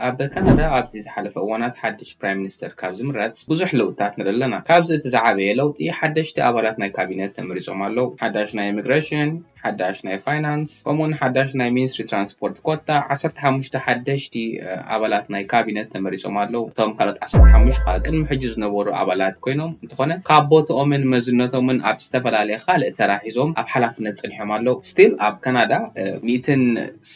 ኣብ ካናዳ ኣብዚ ዝሓለፈ እዋናት ሓድሽ ፕራይም ሚኒስተር ካብ ዝምረጽ ብዙሕ ለውጥታት ንርኢ ኣለና። ካብዚ እቲ ዝዓበየ ለውጢ ሓደሽቲ ኣባላት ናይ ካቢነት ተመሪጾም ኣለዉ። ሓዳሽ ናይ ኢሚግሬሽን፣ ሓዳሽ ናይ ፋይናንስ፣ ከምኡውን ሓዳሽ ናይ ሚኒስትሪ ትራንስፖርት ኮታ ዓሰርተ ሓሙሽተ ሓደሽቲ ኣባላት ናይ ካቢነት ተመሪጾም ኣለዉ። እቶም ካልኦት ዓሰርተ ሓሙሽተ ከዓ ቅድሚ ሕጂ ዝነበሩ ኣባላት ኮይኖም እንትኾነ ካብ ቦትኦምን መዝነቶምን ኣብ ዝተፈላለየ ካልእ ተራ ሒዞም ኣብ ሓላፍነት ጸኒሖም ኣለዉ። ስቲል ኣብ ካናዳ ሚእትን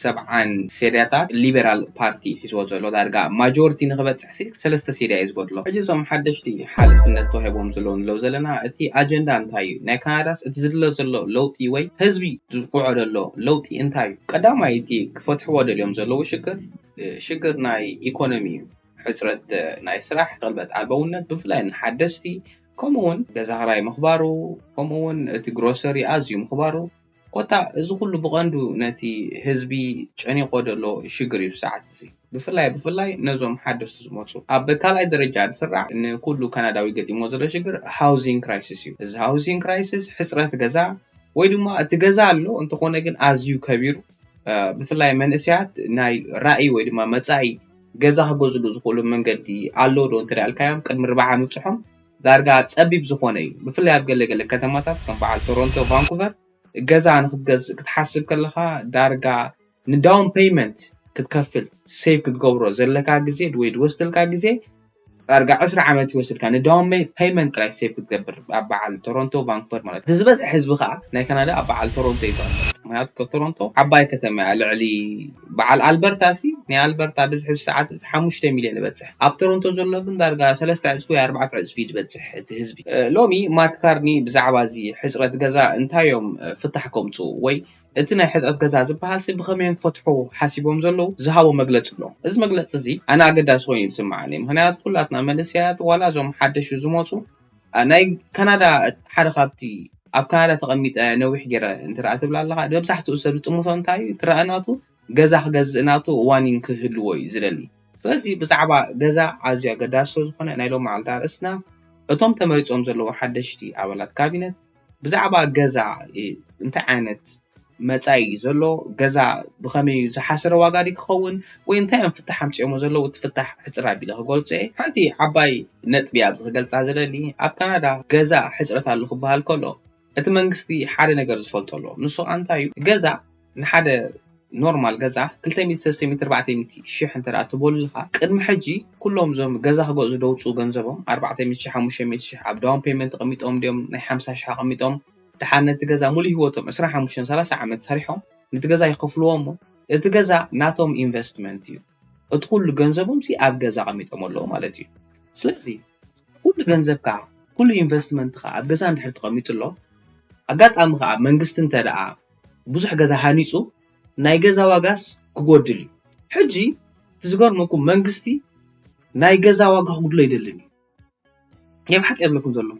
ሰብዓን ሴድያታት ሊበራል ፓርቲ ሒዝዎ ዘሎ ዳርጋ ማጆሪቲ ንክበፅሕ ሲ ሰለስተ ሴድያ እዩ ዝጎድሎ። ሕጂ እዞም ሓደሽቲ ሓላፍነት ተዋሂቦም ዘለዉ ንለው ዘለና እቲ ኣጀንዳ እንታይ እዩ? ናይ ካናዳስ እቲ ዝድለ ዘሎ ለውጢ ወይ ህዝቢ ዝጉዖ ዘሎ ለውጢ እንታይ እዩ? ቀዳማይ እቲ ክፈትሕዎ ደልዮም ዘለዉ ሽግር ሽግር ናይ ኢኮኖሚ እዩ። ሕፅረት ናይ ስራሕ፣ ቅልበት ኣልበውነት ብፍላይ ንሓደስቲ ከምኡ እውን ገዛ ክራይ ምኽባሩ ከምኡ እውን እቲ ግሮሰሪ ኣዝዩ ምኽባሩ ኮታ እዚ ኩሉ ብቐንዱ ነቲ ህዝቢ ጨኒቆ ዘሎ ሽግር እዩ ሰዓት እዚ ብፍላይ ብፍላይ ነዞም ሓደስቲ ዝመፁ ኣብ ካልኣይ ደረጃ ዝስራዕ ንኩሉ ካናዳዊ ገጢሞ ዘሎ ሽግር ሃውሲንግ ክራይሲስ እዩ። እዚ ሃውሲንግ ክራይሲስ ሕፅረት ገዛ ወይ ድማ እቲ ገዛ ኣሎ እንተኾነ ግን ኣዝዩ ከቢሩ ብፍላይ መንእሰያት ናይ ራእይ ወይ ድማ መፃኢ ገዛ ክገዝሉ ዝኽእሉ መንገዲ ኣሎ ዶ እንተደኣልካዮም ቅድሚ ርባዓ ምብፅሖም ዳርጋ ፀቢብ ዝኾነ እዩ። ብፍላይ ኣብ ገለገለ ከተማታት ከም በዓል ቶሮንቶ፣ ቫንኩቨር ገዛ ንክትገዝእ ክትሓስብ ከለኻ ዳርጋ ንዳውን ፔይመንት ክትከፍል ሴቭ ክትገብሮ ዘለካ ግዜ ወይ ዝወስደልካ ግዜ ዳርጋ ዕስራ ዓመት ይወስድካ ንዳውን ፔይመንት ጥራይ ሴቭ ክትገብር ኣብ በዓል ቶሮንቶ ቫንኩቨር ማለት እዩ። ዝበዝሕ ህዝቢ ከዓ ናይ ካናዳ ኣብ በዓል ቶሮንቶ እዩ ዝቕመጥ። ምክንያቱ ካብ ቶሮንቶ ዓባይ ከተማ እያ። ልዕሊ በዓል ኣልበርታ ሲ ናይ ኣልበርታ ብዝሒ ሰዓት ሓሙሽተ ሚልዮን ይበፅሕ። ኣብ ቶሮንቶ ዘሎ ግን ዳርጋ ሰለስተ ዕፅፊ ወይ ኣርባዕተ ዕፅፊ እዩ ዝበፅሕ እቲ ህዝቢ። ሎሚ ማርክ ካርኒ ብዛዕባ እዚ ሕፅረት ገዛ እንታይ እዮም ፍታሕ ከምፅኡ ወይ እቲ ናይ ሕፅረት ገዛ ዝበሃል ሲ ብኸመይ እዮም ክፈትሑ ሓሲቦም ዘለዉ ዝሃቦ መግለፂ ኣሎ። እዚ መግለፂ እዚ ኣነ ኣገዳሲ ኮይኑ ይስምዓኒ። ምክንያቱ ኩላትና መንእሰያት ዋላ እዞም ሓደሹ ዝመፁ ናይ ካናዳ ሓደ ካብቲ ኣብ ካናዳ ተቐሚጠ ነዊሕ ገይረ እንተ ትብላ ኣለኻ መብዛሕትኡ ሰብ ዝጥምቶ እንታይ እዩ ትረኣናቱ ገዛ ክገዝእ ናቱ ዋኒን ክህልዎ እዩ ዝደሊ። ስለዚ ብዛዕባ ገዛ ኣዝዩ ኣገዳሲ ስለዝኾነ ናይ ሎም መዓልቲ ኣርእስትና እቶም ተመሪፆም ዘለዉ ሓደሽቲ ኣባላት ካቢነት ብዛዕባ ገዛ እንታይ ዓይነት መፃኢ ዘሎ ገዛ ብኸመይ ዝሓሰረ ዋጋ ዲ ክኸውን ወይ እንታይ እዮም ፍታሕ ኣምፅኦሞ ዘለዉ እቲ ፍታሕ ሕፅር ኣቢለ ክገልፆ እየ። ሓንቲ ዓባይ ነጥቢ ኣብዚ ክገልፃ ዝደሊ ኣብ ካናዳ ገዛ ሕፅረት ኣሎ ክበሃል ከሎ እቲ መንግስቲ ሓደ ነገር ዝፈልጦ ኣሎ። ንሱ ከዓ እንታይ እዩ? ገዛ ንሓደ ኖርማል ገዛ ክልተ ሚእቲ፣ ሰለስተ ሚእቲ፣ ኣርባዕተ ሚእቲ ሺሕ እንተ ደኣ ትበልልካ ቅድሚ ሕጂ ኩሎም እዞም ገዛ ክገዝኡ ደውፅኡ ገንዘቦም ኣርባዕተ ሚእቲ ሺሕ፣ ሓሙሽተ ሚእቲ ሺሕ ኣብ ዳውን ፔመንት ተቐሚጦም ድዮም ናይ ሓምሳ ሺሕ ኣቐሚጦም ደሓር ነቲ ገዛ ሙሉ ህይወቶም ዕስራን ሓሙሽተን ሰላሳ ዓመት ሰሪሖም ነቲ ገዛ ይኸፍልዎ እሞ እቲ ገዛ ናቶም ኢንቨስትመንት እዩ። እቲ ኩሉ ገንዘቦም ሲ ኣብ ገዛ ኣቐሚጦም ኣለዉ ማለት እዩ። ስለዚ ኩሉ ገንዘብካ ኩሉ ኢንቨስትመንትካ ኣብ ገዛ እንድሕር ተቐሚጡ ኣሎ ኣጋጣሚ ከዓ መንግስቲ እንተ ደኣ ብዙሕ ገዛ ሃኒፁ ናይ ገዛ ዋጋስ ክጎድል እዩ። ሕጂ እቲ ዝገርመኩም መንግስቲ ናይ ገዛ ዋጋ ክጉድሎ ኣይደልን እዩ። ናይ ብሓቂ እብለኩም ዘለኹ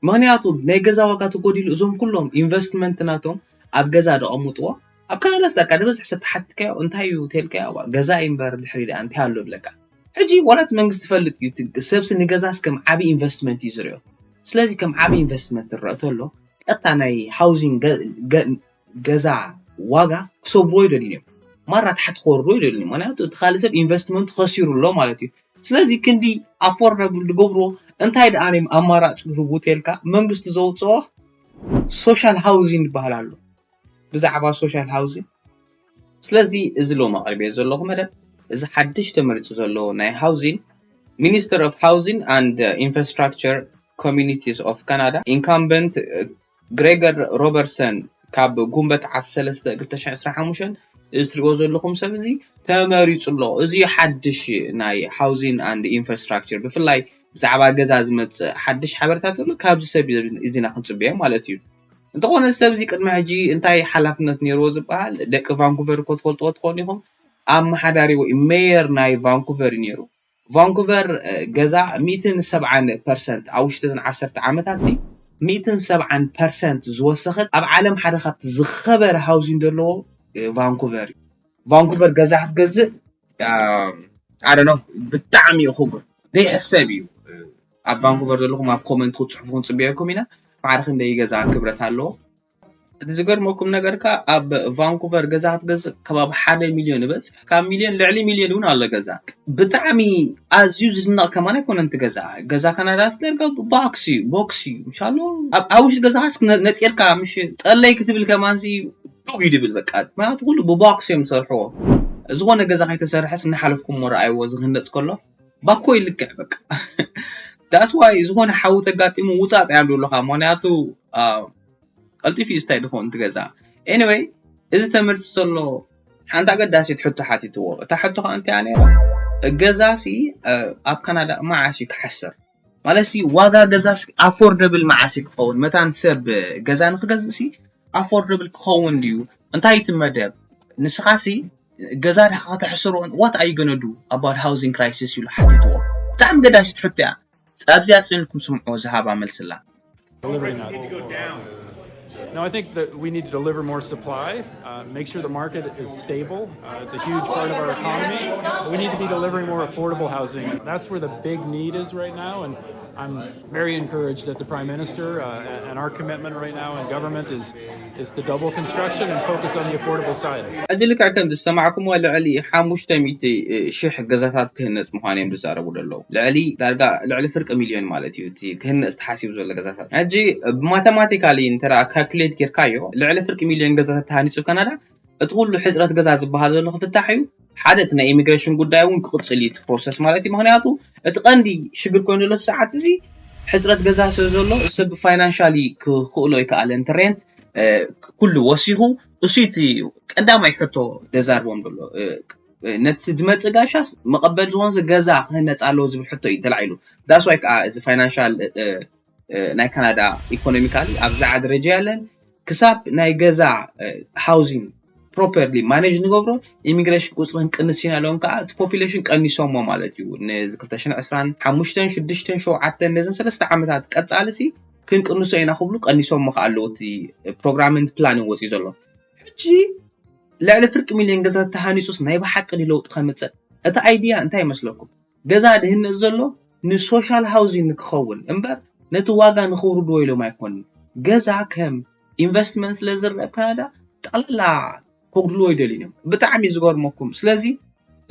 ምክንያቱ ናይ ገዛ ዋጋ ተጎዲሉ እዞም ኩሎም ኢንቨስትመንት ናቶም ኣብ ገዛ ደቐምጥዎ ኣብ ካናዳስ ዳርጋ ንብዝሕ ሰብ ተሓትካዮ እንታይ እዩ ተልካዮ ገዛ እዩ እምበር ድሕሪ ደኣ እንታይ ኣሎ ብለካ። ሕጂ ዋላ እቲ መንግስቲ ይፈልጥ እዩ እቲ ሰብሲ ንገዛስ ከም ዓብዪ ኢንቨስትመንት እዩ ዝሪኦ። ስለዚ ከም ዓብዪ ኢንቨስትመንት ዝረአ ተሎ ቀጥታ ናይ ሃውዚንግ ገዛ ዋጋ ክሰብርዎ ይደልዩ እዮም። ማራ ታሕቲ ክወርድዎ ይደልዩ እዮም። ምክንያቱ እቲ ካልእ ሰብ ኢንቨስትመንቱ ከሲሩ ኣሎ ማለት እዩ። ስለዚ ክንዲ ኣፎርደብል ዝገብርዎ እንታይ ደኣ ናይ ኣማራፂ ክህቡ ተልካ መንግስቲ ዘውፅኦ ሶሻል ሃውዚንግ ይበሃል ኣሎ። ብዛዕባ ሶሻል ሃውዚንግ ስለዚ እዚ ሎም ኣቕሪበዮ ዘለኹ መደብ እዚ ሓድሽ ተመሪፁ ዘሎ ናይ ሃውዚንግ ሚኒስተር ኦፍ ሃውዚንግ ኣንድ ኢንፍራስትራክቸር ኮሚኒቲስ ኦፍ ካናዳ ኢንካምበንት ግሬገር ሮበርትሰን ካብ ጉንበት ዓሰርተ ሰለስተ ክልተ ሽሕን ዕስራን ሓሙሽተን እዚ ትሪእዎ ዘለኹም ሰብ እዚ ተመሪፁ ኣሎ። እዚ ሓድሽ ናይ ሃውዚንግ ኣንድ ኢንፍራስትራክቸር ብፍላይ ብዛዕባ ገዛ ዝመፅእ ሓድሽ ሓበሬታ ተሎ ካብዚ ሰብ እዩ ዜና ክንፅበዮ ማለት እዩ። እንተኾነ እዚ ሰብ እዚ ቅድሚ ሕጂ እንታይ ሓላፍነት ነይርዎ ዝበሃል ደቂ ቫንኩቨር እኮ ትፈልጥዎ ትኾኑ ኢኹም። ኣመሓዳሪ ወይ ሜየር ናይ ቫንኩቨር እዩ ነይሩ። ቫንኩቨር ገዛ ሚእትን ሰብዓን ፐርሰንት ኣብ ውሽጢ እዘን ዓሰርተ ዓመታት ሲ ሚእትን ሰብዓን ፐርሰንት ዝወሰኸት ኣብ ዓለም ሓደ ካብቲ ዝኸበረ ሃውዚን ዘለዎ ቫንኩቨር እዩ። ቫንኩቨር ገዛ ክትገዝእ ኣረኖ ብጣዕሚ እዩ ክቡር ዘይሕሰብ እዩ። ኣብ ቫንኩቨር ዘለኹም ኣብ ኮመንት ክትፅሕፉ ክንፅበየኩም ኢና። ማዕረ ክንደይ ገዛ ክብረት ኣለዎ። ዝገርመኩም ነገርካ ኣብ ቫንኩቨር ገዛ ክትገዝእ ከባቢ ሓደ ሚልዮን ይበፅሕ። ካብ ሚልዮን ልዕሊ ሚልዮን እውን ኣሎ ገዛ። ብጣዕሚ ኣዝዩ ዝድነቕ ከማን ኣይኮነን እቲ ገዛ። ገዛ ካናዳ ስተርጋ ቦክስ እዩ፣ ቦክስ እዩ። ምሻሎ ኣብ ውሽጢ ገዛ ካስ ነፂርካ ምሽ ጠለይ ክትብል ከማንሲ ዱግ እዩ ድብል በቃ። ምክንያቱ ኩሉ ብቦክስ እዮም ዝሰርሕዎ። ዝኾነ ገዛ ከይተሰርሐስ እናሓለፍኩም ረኣይዎ ዝክነፅ ከሎ ባኮ ይልክዕ በቃ። ዳስ ዋይ ዝኾነ ሓዊ ተጋጢሙ ውፃእ ጥያም ኣለካ። ምክንያቱ ቀልጢፍ እዩ ስታይ ድኾን ትገዛ። ኤኒወይ እዚ ተመልቲ ዘሎ ሓንቲ ኣገዳሲት ሕቶ ሓቲትዎ። እታ ሕቶ ከዓ እንታይ እያ ነይራ? ገዛ ሲ ኣብ ካናዳ መዓስ እዩ ክሓስር? ማለት ሲ ዋጋ ገዛ ኣፎርደብል መዓስ እዩ ክኸውን? መታን ሰብ ገዛ ንክገዝእ ሲ ኣፎርደብል ክኸውን ድዩ? እንታይ እቲ መደብ? ንስኻ ሲ ገዛ ድኻ ከተሕስሮ what are you gonna do about housing crisis ኢሉ ሓቲትዎ። ብጣዕሚ ገዳሲት ሕቶ እያ። ኣብዚኣ ፅንልኩም ስምዖ ዝሃባ መልስላ። Delivering that. No, I think that we need to deliver more supply, uh, make sure the market is stable. Uh, it's a huge part of our economy. We need to be delivering more affordable housing. That's where the big need is right now, and I'm very encouraged that the Prime Minister uh, and our commitment right now in government is is to double construction and focus on the affordable side. ሕጂ ልክዕ ከም ዝሰማዕኩምዎ ልዕሊ ሓሙሽተ ሚእቲ ሽሕ ገዛታት ክህነፅ ምዃኑ እዮም ዝዛረቡ ዘለዉ። ልዕሊ ዳርጋ ልዕሊ ፍርቂ ሚልዮን ማለት እዩ እቲ ክህነፅ ተሓሲቡ ዘሎ ገዛታት። ሕጂ ብማተማቲካሊ እንተ ካልኩሌት ጌርካዮ ልዕሊ ፍርቂ ሚልዮን ገዛታት ተሃኒፁ ካናዳ እቲ ኩሉ ሕፅረት ገዛ ዝበሃል ዘሎ ክፍታሕ እዩ። ሓደ እቲ ናይ ኢሚግሬሽን ጉዳይ እውን ክቕፅል እዩ እቲ ፕሮሰስ ማለት እዩ። ምክንያቱ እቲ ቀንዲ ሽግር ኮይኑ ዘሎ ሰዓት እዚ ሕፅረት ገዛ ስለ ዘሎ ሰብ ፋይናንሻሊ ክኽእሎ ይከኣለ። እቲ ሬንት ኩሉ ወሲኹ እሱ እቲ ቀዳማይ ሕቶ ደዛርቦም ዘሎ ነቲ ዝመፅእ ጋሻስ መቐበል ዝኾን ገዛ ክህነፅ ኣለዎ ዝብል ሕቶ እዩ ተላዒሉ። ዳስ ዋይ ከዓ እዚ ፋይናንሻል ናይ ካናዳ ኢኮኖሚካሊ ኣብ ዝለዓለ ደረጃ ያለን ክሳብ ናይ ገዛ ሃውዚንግ ፕሮፐርሊ ማኔጅ ንገብሮ ኢሚግሬሽን ቁፅሪ ክንቅንስ ኢና ኢሎም ከዓ እቲ ፖፑሌሽን ቀኒሶሞ ማለት እዩ። ንዚ ክልተ ሽሕን ዕስራን ሓሙሽተን ሽዱሽተን ሸውዓተን ነዘን ሰለስተ ዓመታት ቀፃሊ ሲ ክንቅንሶ ኢና ክብሉ ቀኒሶሞ ከዓ ኣለዉ። እቲ ፕሮግራምን ፕላንን ወፂኡ ዘሎ ሕጂ ልዕሊ ፍርቂ ሚልዮን ገዛ ተሃኒፁስ ናይ ብሓቂ ድዩ ለውጢ ከምፅእ? እቲ ኣይድያ እንታይ ይመስለኩም? ገዛ ድህነፅ ዘሎ ንሶሻል ሃውዚንግ ንክኸውን እምበር ነቲ ዋጋ ንክውርድዎ ኢሎም ኣይኮንን። ገዛ ከም ኢንቨስትመንት ስለ ዝረአ ኣብ ካናዳ ጠቕላላ ከጉድልዎ ይደልዩ እዮም። ብጣዕሚ እዩ ዝገርመኩም። ስለዚ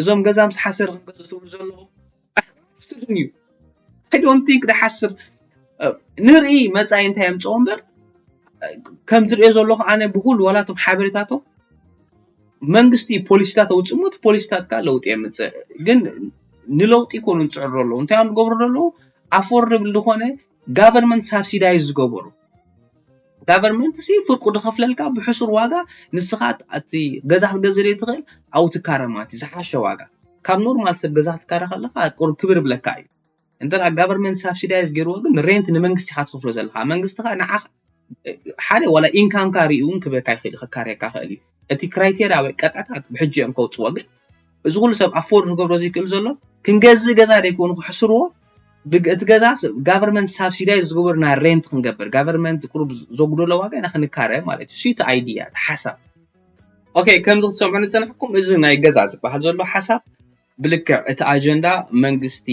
እዞም ገዛ ምስ ሓሰር ክንገዝእ ትብሉ ዘለኹም ኣይሓስርን እዩ። I don't think ድሓስር ንርኢ መፃኢ እንታይ የምፅኦ እምበር ከም ዝሪኦ ዘለኹ ኣነ ብኩሉ ዋላ እቶም ሓበሬታቶም መንግስቲ ፖሊሲታት ኣውፅእ እሞ እቲ ፖሊሲታት ከዓ ለውጢ የምፅእ ግን ንለውጢ ይኮኑ ዝፅዕሩ ኣለዉ እንታይ እዮም ዝገብሩ ዘለዉ ኣፎርደብል ዝኾነ ጋቨርንመንት ሳብሲዳይዝ ዝገበሩ ጋቨርንመንት ሲ ፍርቁ ዝኸፍለልካ ብሕሱር ዋጋ ንስኻ እቲ ገዛ ክትገዝእ ዘይትኽእል ኣብኡ ትካረ ማለት እዩ ዝሓሸ ዋጋ ካብ ኖርማል ሰብ ገዛ ክትካረ ከለካ ቁሩብ ክብር ይብለካ እዩ እንተ ጋቨርንመንት ሳብሲዳይዝ ገይርዎ ግን ሬንት ንመንግስቲ ኢኻ ትኸፍሎ ዘለካ መንግስቲ ከዓ ንዓኻ ሓደ ዋላ ኢንካምካ ሪኡ እውን ክበካ ይኽእል ከካርየካ ክእል እዩ እቲ ክራይቴርያ ወይ ቀጣታት ብሕጂ እዮም ከውፅዎ ግን እዚ ኩሉ ሰብ ኣፎርድ ክገብሮ ዘይክእል ዘሎ ክንገዝእ ገዛ ደይኮኑ ክሕስርዎ እቲ ገዛ ጋቨርንመንት ሳብሲዳይ ዝገበሩ ናይ ሬንት ክንገብር ጋቨርንመንት ቁሩብ ዘጉደሎ ዋጋ ኢና ክንካረ ማለት እዩ እቲ ኣይድያ እቲ ሓሳብ ኦኬ ከምዚ ክትሰምዑ ዝፀናሕኩም እዚ ናይ ገዛ ዝበሃል ዘሎ ሓሳብ ብልክዕ እቲ ኣጀንዳ መንግስቲ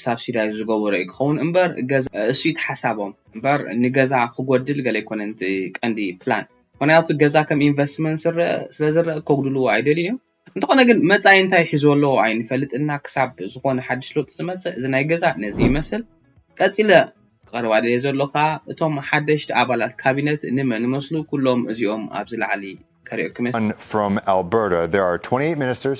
ሳብሲዳይ ዝገበሮ እዩ ክኸውን እምበር ገዛ እሱ እቲ ሓሳቦም እምበር ንገዛ ክጎድል ገለ ኣይኮነን እቲ ቀንዲ ፕላን ምክንያቱ ገዛ ከም ኢንቨስትመንት ስለ ዝረአ ከጉድልዎ ኣይደልዩ እዮም እንተኾነ ግን መጻኢ እንታይ ሒዝዎ ኣለዎ ኣይንፈልጥና ክሳብ ዝኾነ ሓድሽ ለውጢ ዝመጽእ እዚ ናይ ገዛ ነዚ ይመስል ቀጺለ ቀረባ ደልየ ዘሎ ከኣ እቶም ሓደሽቲ ኣባላት ካቢነት ንመን ይመስሉ ኩሎም እዚኦም ኣብዚ ላዕሊ ከሪኦኩም እየ From Alberta, there are twenty-eight ministers,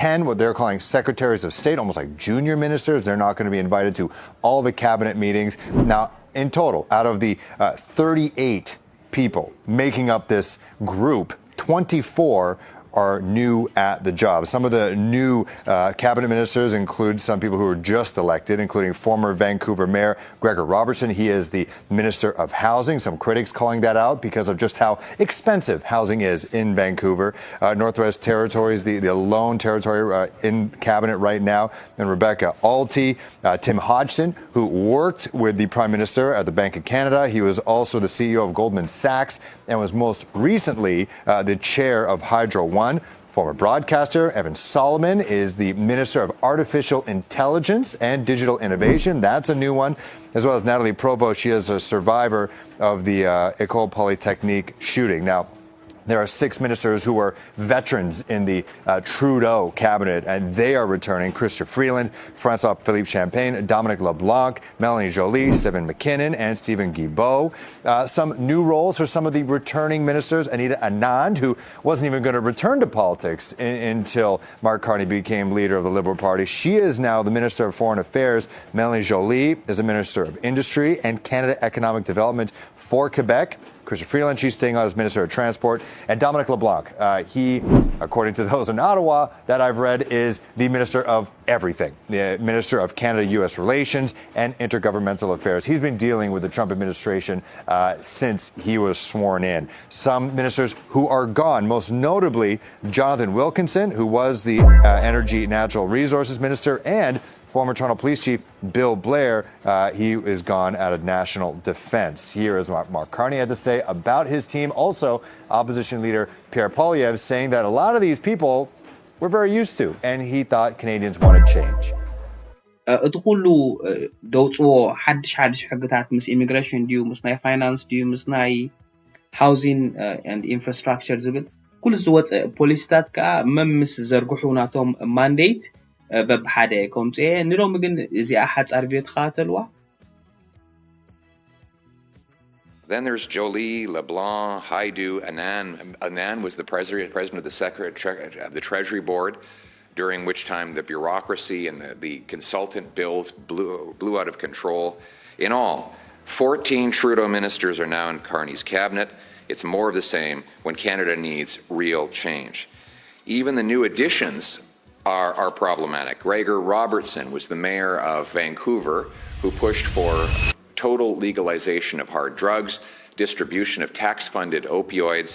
ten what they're calling secretaries of state, almost like junior ministers. They're not going to be invited to all the cabinet meetings. Now, in total, out of the uh, thirty-eight people making up this group, twenty-four are new at the job. Some of the new uh, cabinet ministers include some people who were just elected, including former Vancouver Mayor Gregor Robertson. He is the Minister of Housing. Some critics calling that out because of just how expensive housing is in Vancouver. Uh, Northwest Territories, the, the lone territory uh, in cabinet right now, and Rebecca Alty, uh, Tim Hodgson, who worked with the Prime Minister at the Bank of Canada. He was also the C E O of Goldman Sachs and was most recently uh, the chair of Hydro One. Former broadcaster Evan Solomon is the Minister of Artificial Intelligence and Digital Innovation. That's a new one. As well as Natalie Provo, she is a survivor of the uh, Ecole Polytechnique shooting. Now, there are six ministers who were veterans in the uh, Trudeau cabinet, and they are returning. Chrystia Freeland, Francois Philippe Champagne, Dominic LeBlanc, Melanie Joly, Stephen McKinnon, and Steven Guilbeault. Uh, some new roles for some of the returning ministers. Anita Anand, who wasn't even going to return to politics in, until Mark Carney became leader of the Liberal Party. She is now the Minister of Foreign Affairs. Melanie Joly is the Minister of Industry and Canada Economic Development for Quebec. Chrystia Freeland, she's staying on as Minister of Transport. And Dominic LeBlanc, uh, he, according to those in Ottawa that I've read, is the Minister of everything, the Minister of Canada U S relations and intergovernmental affairs. He's been dealing with the Trump administration uh, since he was sworn in. Some ministers who are gone, most notably Jonathan Wilkinson, who was the uh, energy natural resources minister, and former Toronto police chief Bill Blair. Uh, he is gone out of national defense. Here is what Mark Carney had to say about his team. Also, opposition leader Pierre Poilievre saying that a lot of these people we're very used to, and he thought Canadians wanted change. እቲ ኩሉ ደውፅዎ ሓድሽ ሓድሽ ሕግታት ምስ ኢሚግሬሽን ድዩ ምስ ናይ ፋይናንስ ድዩ ምስ ናይ ሃውዚን and ኢንፍራስትራክቸር ዝብል ኩሉ ዝወፀ ፖሊሲታት ከዓ መምስ ዘርግሑ ናቶም ማንዴት በብሓደ ከምፅኤ ንሎሚ ግን እዚኣ ሓፃር ቪዮ ተኸታተልዋ። Then there's Joly, LeBlanc, Hajdu, Anand. Anand was the president, president of the, secretary, of the Treasury Board, during which time the bureaucracy and the, the consultant bills blew, blew out of control. In all, fourteen Trudeau ministers are now in Carney's cabinet. It's more of the same when Canada needs real change. Even the new additions are, are problematic. Gregor Robertson was the mayor of Vancouver who pushed for total legalization of hard drugs, distribution of tax funded opioids,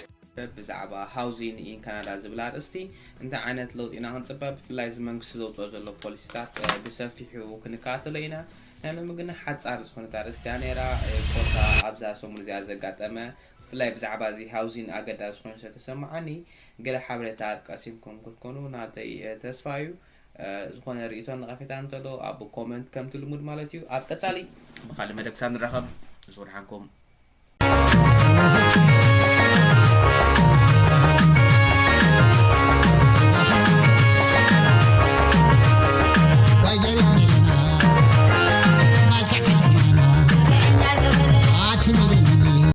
ብዛዕባ housing in Canada ዝብል ኣርእስቲ እንታይ ዓይነት ለውጢ ኢና ክንፅበ? ብፍላይ እዚ መንግስቲ ዘውፅኦ ዘሎ ፖሊሲታት ብሰፊሑ ክንከታተሎ ኢና። ናይ ሎሚ ግን ሓፃር ዝኾነት ኣርእስቲ እያ ነይራ። ኮታ ኣብዛ ሰሙን እዚኣ ዘጋጠመ ብፍላይ ብዛዕባ እዚ housing ኣገዳሲ ኮይኑ ስለተሰማዓኒ ገለ ሓበሬታ ቀሲምኩም ክትኮኑ ናተይ ተስፋ እዩ። ዝኾነ ርእይቶን ነቐፌታን እንተሎ ኣብ comment ከምቲ ልሙድ ማለት እዩ። ኣብ ቀፃሊ ብኻልእ መደብ ክሳብ ንራኸብ ንሱ ወድሓንኩም።